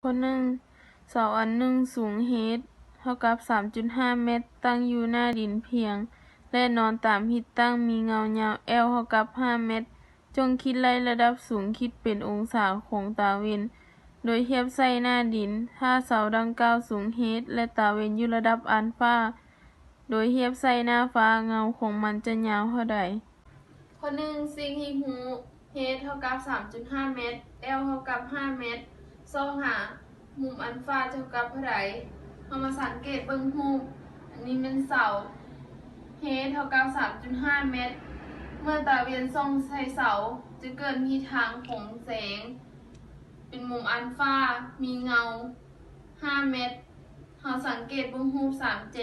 ຂໍ້ໜຶ່ງ ເສົາອັນໜຶ່ງສູງ h ເທົ່າກັບສາມຈຸດຫ້າແມັດ ຕັ້ງຢູ່ໜ້າດິນພຽງ ແລະ ນອນຕາມທິດຕັ້ງ ມີເງົາຍາວ L ເທົ່າກັບຫ້າແມັດ. ຈົ່ງຄິດໄລ່ລະດັບສູງ ຄິດເປັນອົງສາຂອງຕາເວັນ ໂດຍທຽບໃສ່ໜ້າດິນ. ຖ້າເສົາດັ່ງກ່າວສູງ h ແລະ ຕາເວັນຢູ່ລະດັບອານຟາ ໂດຍທຽບໃສ່ໜ້າຟ້າ ເງົາຂອງມັນຈະຍາວເທົ່າໃດ? ຂໍ້ໜຶ່ງ ສິ່ງທີ່ຮູ້ h ເທົ່າກັບສາມຈຸດຫ້າແມັດ L ເທົ່າກັບຫ້າແມັດ ຊອກຫາມຸມອານຟາຈະເທົ່າກັບເທົ່າໃດ? ເຮົາມາສັງເກດເບິ່ງຮູບ ອັນນີ້ແມ່ນເສົາ h ເທົ່າກັບສາມຈຸດຫ້າແມັດ ເມື່ອຕາເວັນສ່ອງໃສ່ເສົາ ຈະເກີດທິດທາງຂອງແສງ ເປັນມຸມອານຟາ ມີເງົາຫ້າແມັດ. ເຮົາສັງເກດເບິ່ງຮູບສາມແຈ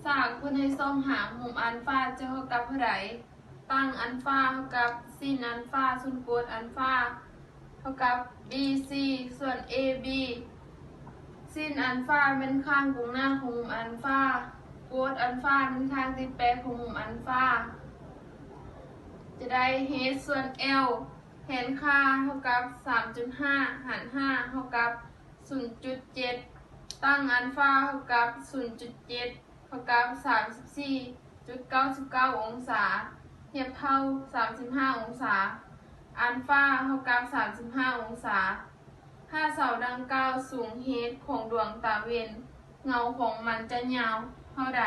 ສາກເພິ່ນໃຫ້ຊອກຫາມຸມອານຟາຈະເທົ່າກັບເທົ່າໃດ? ຕັ້ງອານຟາເທົ່າກັບຊິນອານຟາສ່ວນໂກດອານຟາ ເທົ່າກັບ bc ສ່ວນ ab. ຊິນອານຟາແມ່ນຂ້າງກົງໜ້າຂອງມຸມອານຟາ ໂກດອານຟາແມ່ນຂ້າງຕິດແປຂອງມຸມອານຟາ ຈະໄດ້ h ສ່ວນ L ແທນຄ່າເທົ່າກັບສາມຈຸດຫ້າຫານຫ້າເທົ່າກັບສູນຈຸດເຈັດ ຕັ້ງອານຟາເທົ່າກັບສູນຈຸດເຈັດ ເທົ່າກັບສາມສິບສີ່ຈຸດເກົ້າສິບເກົ້າອົງສາ ທຽບເທົ່າສາມສິບຫ້າອົງສາ ອານຟາເທົ່າກັບສາມສິບຫ້າອົງສາ. ຖ້າເສົາດັ່ງກ່າວສູງ h ຂອງດວງຕາເວັນ ເງົາຂອງມັນຈະຍາວເທົ່າໃດ?